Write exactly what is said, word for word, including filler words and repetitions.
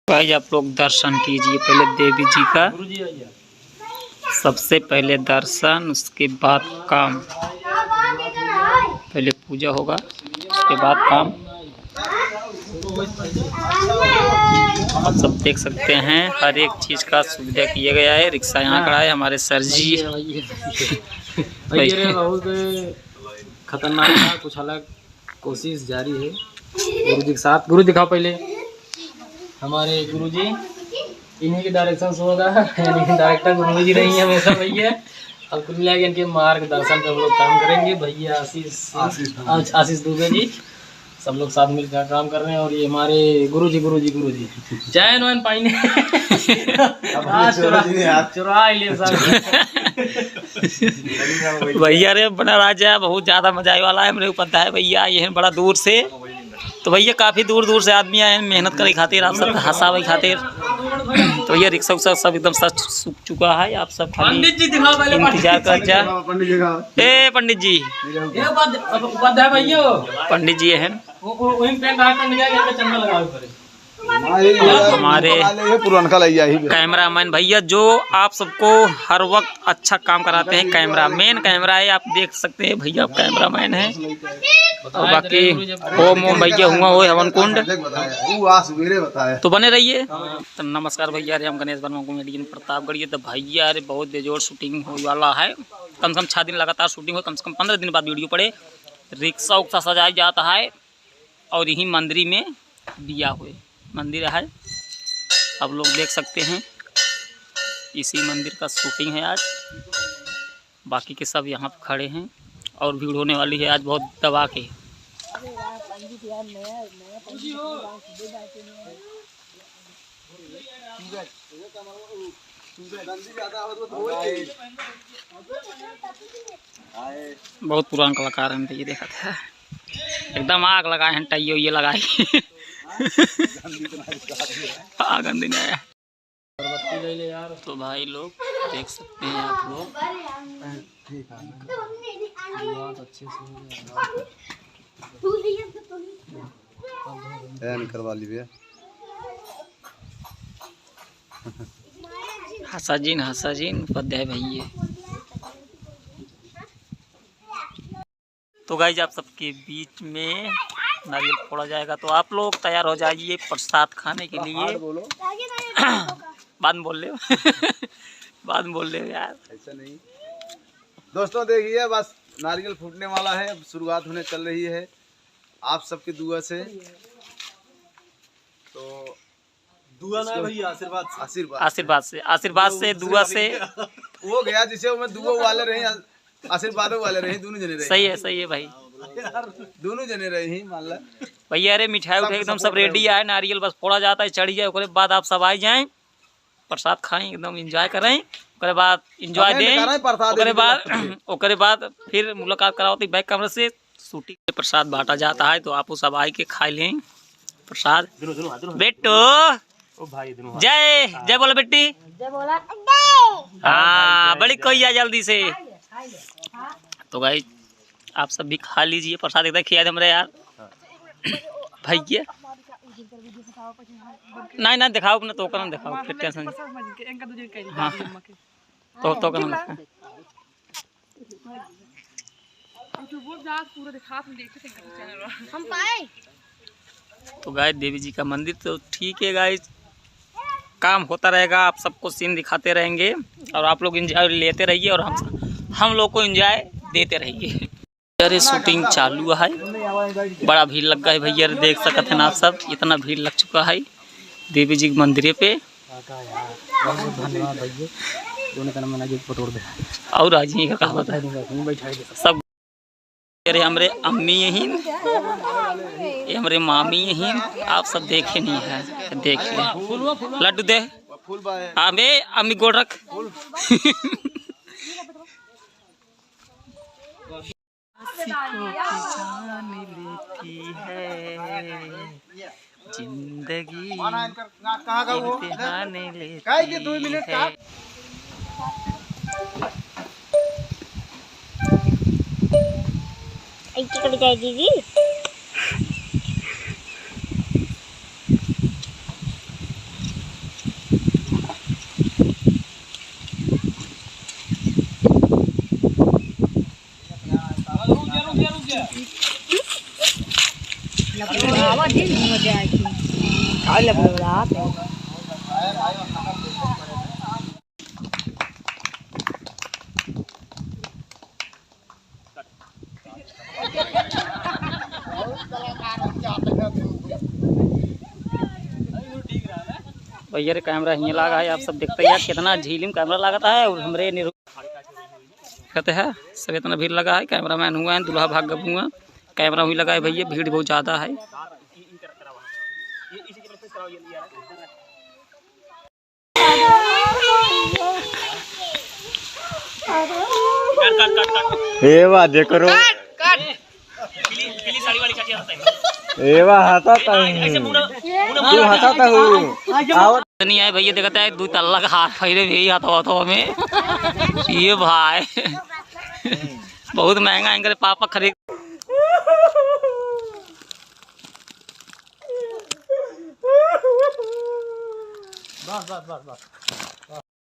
भाई, आप लोग दर्शन कीजिए पहले देवी जी का। सबसे पहले दर्शन, उसके बाद काम। पहले पूजा होगा, उसके बाद काम। आप सब देख सकते हैं, हर एक चीज़ का सुविधा किया गया है। रिक्शा यहाँ खड़ा है, हमारे सर जी। भैया रे, बहुत खतरनाक था, कुछ अलग कोशिश जारी है। गुरु जी के साथ, गुरु दिखाओ पहले। हमारे गुरु जी, इन्हीं के direction से होगा, यानी कि director गुरु जी रहेंगे हमेशा भैया। और कुल मिला के इनके मार्गदर्शन पे हम लोग काम करेंगे। भैया आशीष, आशीष दुबे। आश-, आशीष दुबे जी, सब लोग साथ मिलकर काम कर रहे हैं। और ये हमारे गुरु जी, गुरु जी, गुरु जी, चैन वैन पाइने। अब आज चोरा, चोरा जी ने हाथ चुरा लिए साहब। भैया रे, बना राजा, बहुत ज़्यादा मजा आए वाला है। हमरे उपाध्याय भैया आए हैं बड़ा दूर से, तो भैया काफ़ी दूर दूर से आदमी आए हैं मेहनत करे खातिर, आप सबके हंसावे खातिर। तो भैया रिक्शा उक्शा सब एकदम सज सूख चुका है, आप सब खाली पंडित जी दिखाओ पहले, इंतजार कर जा। पंडित जी दिखाओ। ए पंडित जी, ये उपाध्याय भैया, पंडित जी हैं। वो, वो, वहीं पे कहा पंडित जी, यहाँ पे चंदा लगावे पड़े। हमारे पुरनका लइया ही। कैमरामैन भैया जो आप सबको हर वक्त अच्छा काम कराते हैं, कैमरामैन कैमरा है, आप देख सकते हैं भैया कैमरामैन है। और बाकी होम वोम भैया हुआ हो हवन कुंड। वो आज सवेरे बताया। तो बने रहिए। तो नमस्कार भैया रे, हम गणेश वर्मा, comedian प्रतापगढ़। ये तो भैया रे बहुत बेजोड़ shooting होए वाला है, कम से कम छः दिन लगातार shooting हो, कम से कम पन्द्रह दिन बाद video पड़े। रिक्शा उक्शा सजाया जाता है और यही मंदिर में दिया हुए मंदिर है, आप लोग देख सकते हैं। इसी मंदिर का shooting है आज, बाकी के सब यहाँ पे खड़े हैं और भीड़ होने वाली है आज बहुत दबा के। बहुत पुरान कलाकार हैं, ये देखा था, एकदम आग लगाए हैं, टाइयो ये लगाए। आग अंदर नहीं आया। तो भाई लोग देख सकते हैं आप लोग, बहुत अच्छे से हो गया। एन करवा ली भैया। हंसा जिन, हंसा जिन, उपाध्याय भैया। तो गाइज, आप सबके बीच में नारियल फोड़ा जाएगा, तो आप लोग तैयार हो जाइए प्रसाद खाने के लिए। बाद में बोल ले, बाद में बोल ले यार। ऐसा नहीं दोस्तों, देखिए बस नारियल फूटने वाला है, अब शुरुआत होने चल रही है आप सबकी दुआ से। तो दुआ ना है भैया, आशीर्वाद से। आशीर्वाद। आशीर्वाद से, आशीर्वाद से, दुआ से। वो गया जिसे वो दुआ वाले रहे, आशीर्वाद वाले रहे, दोनों जने रहे। सही है, सही है भाई। दोनों जने रहे ही, मान ला। भैया, अरे मिठाई उठाई एकदम सब ready है, नारियल बस फोड़ा जाता है, चढ़ जाए, ओकरे बाद आप सब आ जाएं, प्रसाद खाएं, एकदम enjoy करें, ओकरे बाद enjoy दें, ओकरे बाद, ओकरे बाद फिर मुलाकात करावती back camera से। Shooting के प्रसाद बांटा जाता है, तो आप सब आए के खा लें प्रसाद। बेटो, जय, जय बोला बेटी। जय बोला। हाँ, बड़ी कोई आ जल्दी से। तो गाइज, आप सब भी खा लीजिए प्रसाद, एकदम खिया दे हमरे यार। भैया, नहीं, नहीं, दिखाओ अपने, तो ओकरा दिखाओ, फिर tension। हाँ, तो, तो करना। हम पाए। तो गाइस, देवी जी का मंदिर तो ठीक है गाइस, काम होता रहेगा, आप सबको scene दिखाते रहेंगे और आप लोग enjoy लेते रहिए और हम, हम लोग को enjoy देते रहिए। अरे shooting चालू है, बड़ा भीड़ लग गया है भैया, देख सकत हैं आप सब, इतना भीड़ लग चुका है देवी जी के मंदिर पे। काका यार, बहुत बहुत धन्यवाद भैया, दोनों तना मना के पटोर दे। और आज ही का कहा बताई दूंगा, तुम बैठा ही दे। सब अरे हमरे अम्मी यहीं, ये हमरे मामी यहीं, आप सब देखे नहीं है, देख ले। लड्डू दे। हाँ बे, अम्मी गोड़ रख। हंसी को जान लेती है जिंदगी, इम्तिहान लेती है। ऐसे कट जाए दीदी। भैया रे, कैमरा हियाँ लागा है, आप सब देखते हैं यार, कितना झीलिम कैमरा लागत है। और हमरे निरु-, कहते हैं सब इतना भीड़ लगा है, कैमरामैन हुआ है, दूल्हा भाग गब हुआ, कैमरा हुई लगा है भैया, भीड़ बहुत ज़्यादा है। ए बा, देखो रो। ए बा, हंसा तू। तू हंसा तू। आओ। नहीं आए भैया, देखता है, दो तल्ला का हाथ फैले भी हाथों हाथों में। ये भाई, बहुत महंगा इनके पापा खरीद। बस, बस, बस, बस।